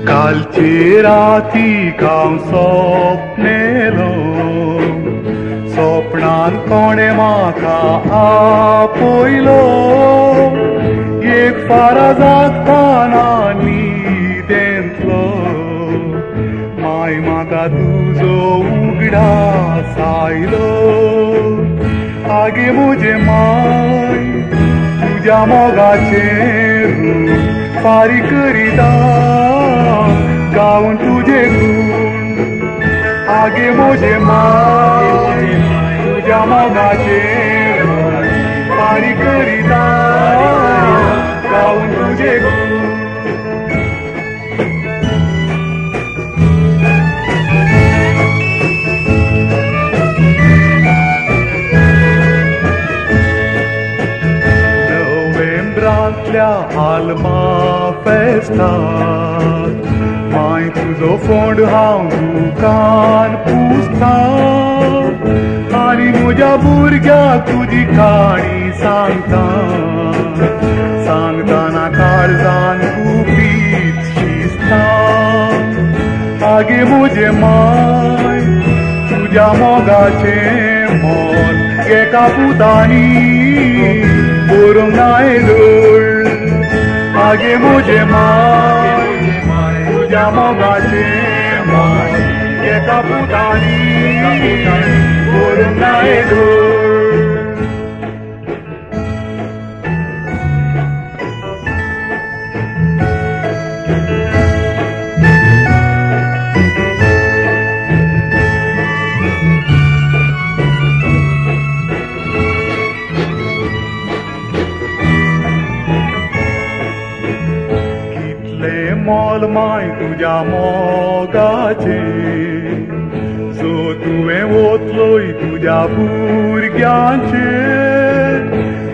कालचे राती हांव सोपनेलो, सोपणान कोणें म्हाका आपयलो, एक फारा जागताना न्हिदेंतलो, माय म्हाका तुजो उगडास आयलो. आगे म्हजे माय तुज्या मोगाचें रूप फारीक करिता, गावन तुजे गूण. आगे म्हजे माय तुज्या मोगाचें रूप फारीक करिता, गावन तुजे गूण. नोव्हेंब्रांतल्या आल्मा फेस्ताक माय तुजो फोंड हांव दुकान पुसता, आनी म्हज्या भुरग्याक तुजी काणी सांगता, सांगतना काळजान गुपीत शिजता. आगे म्हजे माय तुज्या मोगाचें मोल एका पुतांनी बरोवंक ना येदोळ. आगे म्हजे माय तुज्या मोगाचें मोल एका पुतांनी बरोवंक ना येदोळ. मोल माय तुज्या मोगाचें, सो तुवें वतलोय तुज्या भुरग्यांचेर,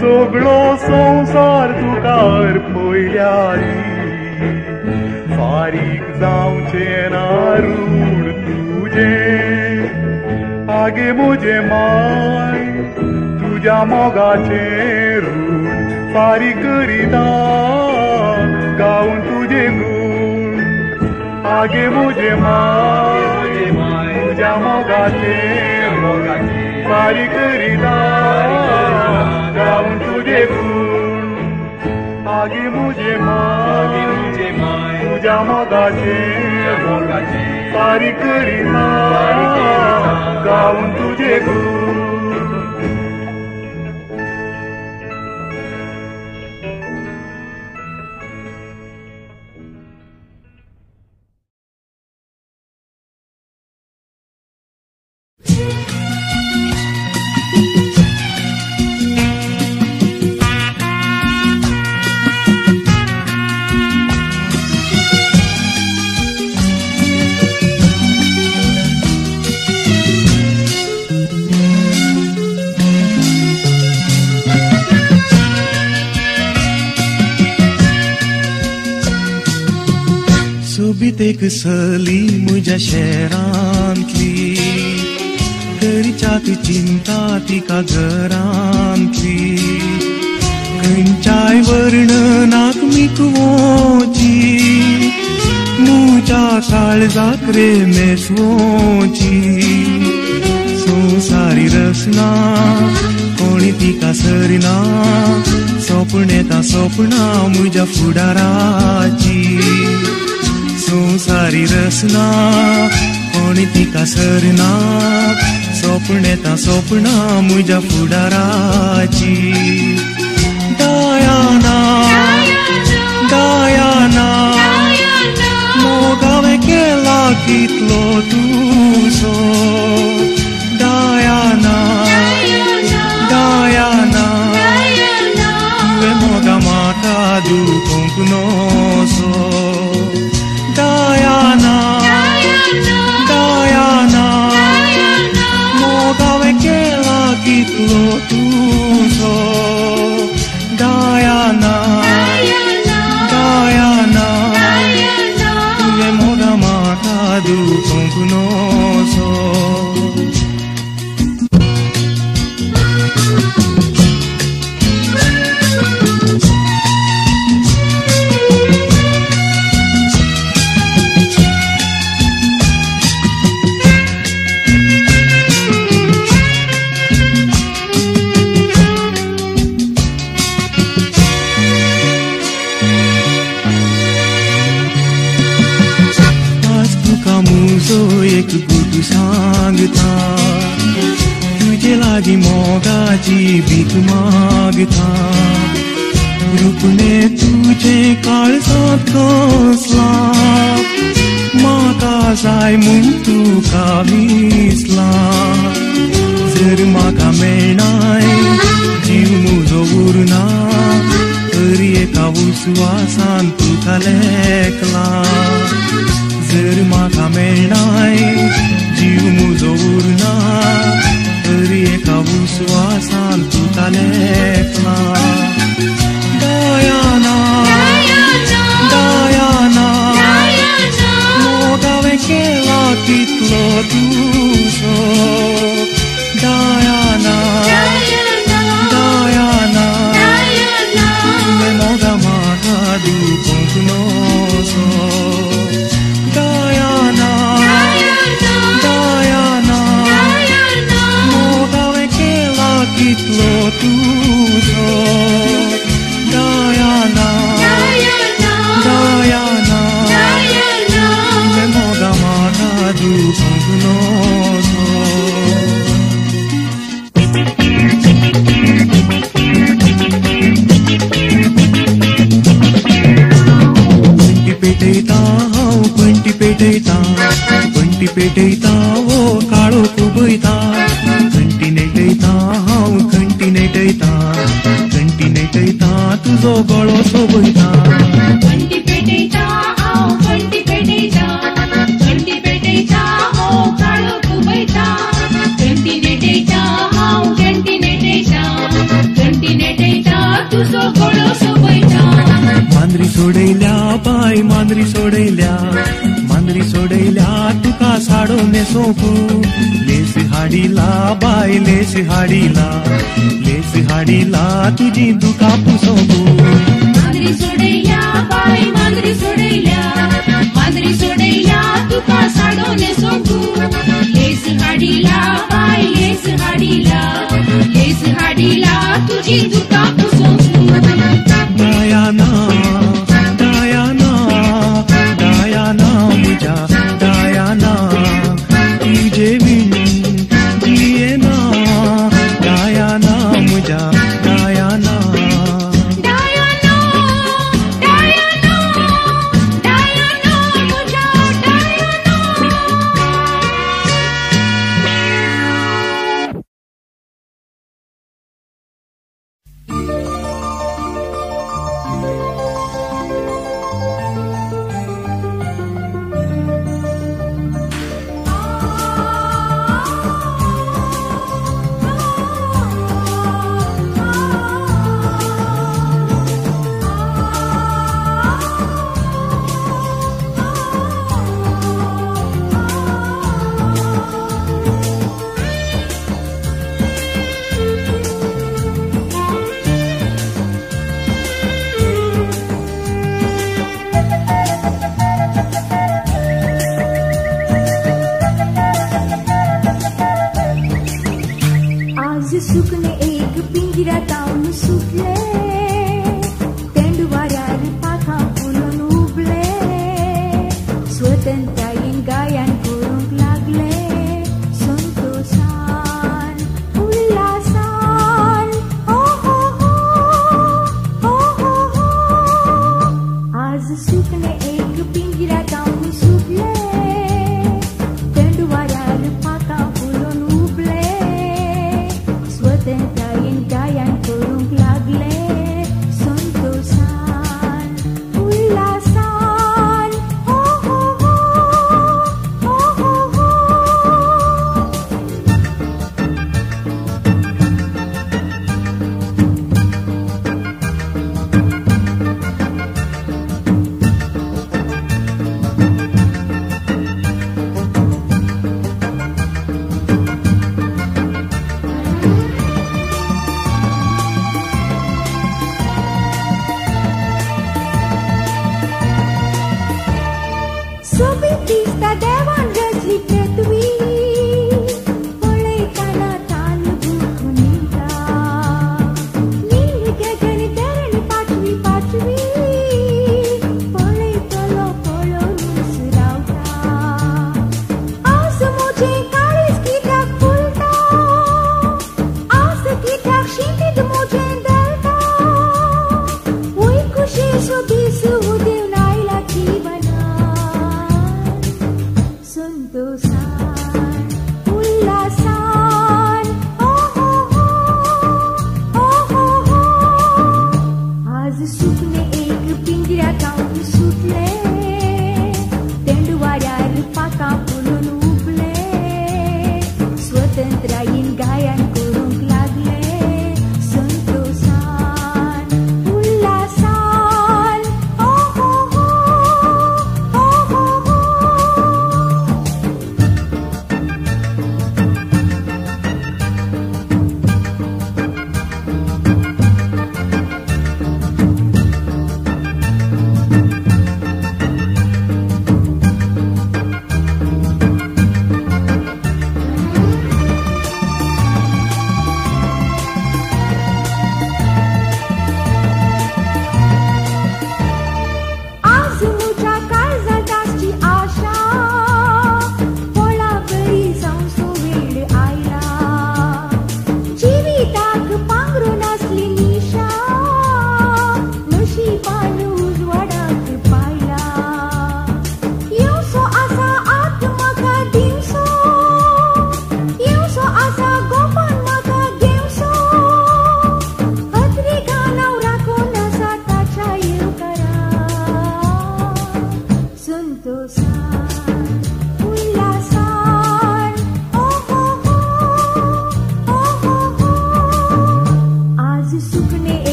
सगळो संवसार तुका अर्पयल्यार फारीक जावचें ना ऋण तुजें. आगे म्हजे माय तुज्या मोगाचें ऋण फारीक करिता, गावन तुजे गूण. आगे म्हजे माय तुज्या मोगाचें ऋण फारीक करिता, गावन तुजे गूण. आगे म्हजे माय तुज्या मोगाचें ऋण फारीक करिता, गावन तुजे गूण. सोबीत एक सली म्हज्या शहरांतली, घरच्याक चिंता तिका घरांतली, खंयच्याय वर्णनाक मिकवोची, मुच्या काळजाक रे मेसवोची. संवसारी रसना कोणी तिका सरना, सोपणेता सोपणा म्हज्या फुडाराची. संवसारी रसना कोणी तिका सरना, सोपणेता सोपणा म्हज्या फुडाराची. डायाना डायाना मोग हांवें केला कितलो तुजो. डायाना डायाना तुवें मोगा म्हाका दुखोवंक नजो. डायाना डायाना मोग हांवें केला कितलो तुजो. तुजो एक गुट सांगता, तुजे लागीं मोगाची भीक मागता. रुपणे तुजें काळजांत कसलां, म्हाका जाय म्हूण तुका दिसलां. जर म्हाका मेळनाय जीव म्हजो उरना, तरी एका उस्वासान तुका लेखला. जर म्हाका मेळनाय जीव म्हजो उरना, तरी एका उस्वासान तुका लेखला. डायना डायना मोग हांवें केला कितलो तुजो. डायना डायना तुवें मोगा म्हाका दुखोवंक नजो. डायना डायना मोग हांवें केला कितलो तुजो. डायना डायना तुवें मोगा म्हाका दुखोवंक नजो. पणटी पेटयता हांव, पणटी पेटयता, पणटी पेटयता वो काळो खुबयता. घंटी नेटयता हांव, घंटी नेटयता, घंटी नेटयता तुजो गळो सोबयता. घंटी पेटयता हांव, घंटी पेटयता, घंटी पेटयता हो काळो खुबयता. घंटी नेटयता हांव, घंटी नेटयता, घंटी नेटयता तुजो गळो सोबयता. मांद्री सोडयल्या बाय, मांद्री सोडयल्या, मांद्री सोडयल्या तुका साडो न्हेसोवंक. लेस हाडिला बाय, लेस हाडिला, लेस हाडिला तुजी दुकां पुसोवंक. मांद्री सोडयल्या बाय, मांद्री सोडयल्या, मांद्री सोडयल्या तुका साडो न्हेसोवंक. लेस हाडिला बाय, लेस हाडिला, लेस हाडिला तुजी दुकां पुसोवंक. डायना डायना डायना म्हज्या डायना, तुजे बीन जियेना. डायना म्हज्या डायना. डायना डायना डायना म्हज्या डायना.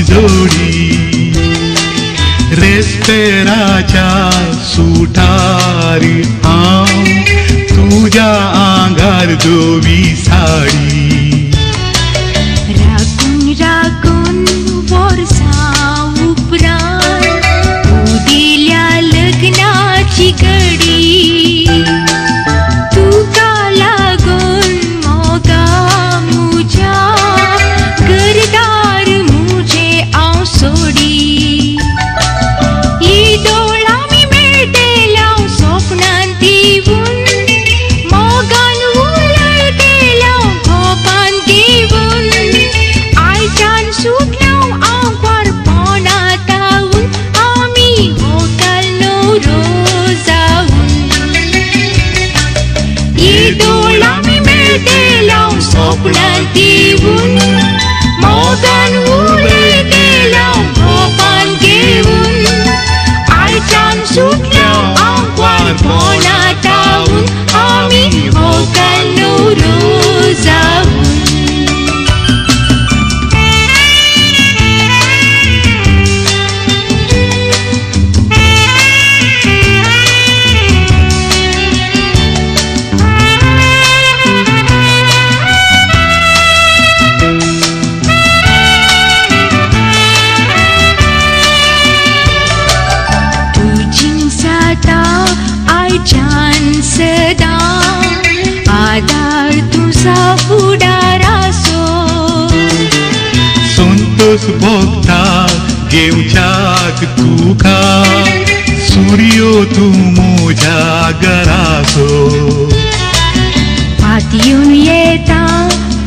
आमची जोडी रेस्पेराच्या सुटार हांव तुज्या आंगार धवी साडी राखून राखून वर्सां उपरांत उदिल्या लग्नाची घडी तुका लागून मोगा मुज्या घरदार मुजे हांव सोडी दिवन मोगान उलयतलो गोपान घेवन आयच्यान सुटलो हांव ग्वारपोणा तावून आमी होकाल न्हवरो जावन. आयच्यान सदां आदार तुजा फुडाराचो संतोष भोगता घेवच्याक तुका सुर्यो तूं म्हज्या घराचो पातयेवन येता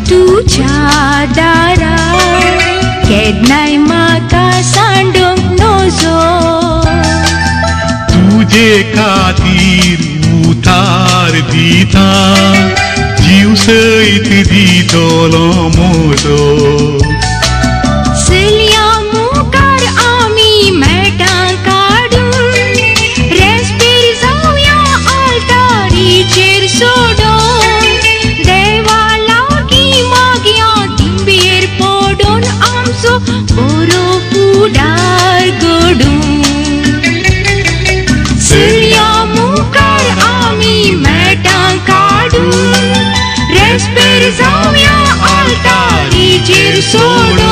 तुज्या दारार केन्नाय म्हाका सांडूंक नजो तुजे खातीर उतार दिता जीव सयत दितलो म्हजो चलया मुखार आमी मेटां काडून रेस्पेर जावया आल्तारीचेर सोडून देवा लागीं मागया दिंबेर पडून आमचो बरो फुडार घडून. चलया मुखार आमी मेटां काडून रेस्पेर जावया आल्तारीचेर सोडून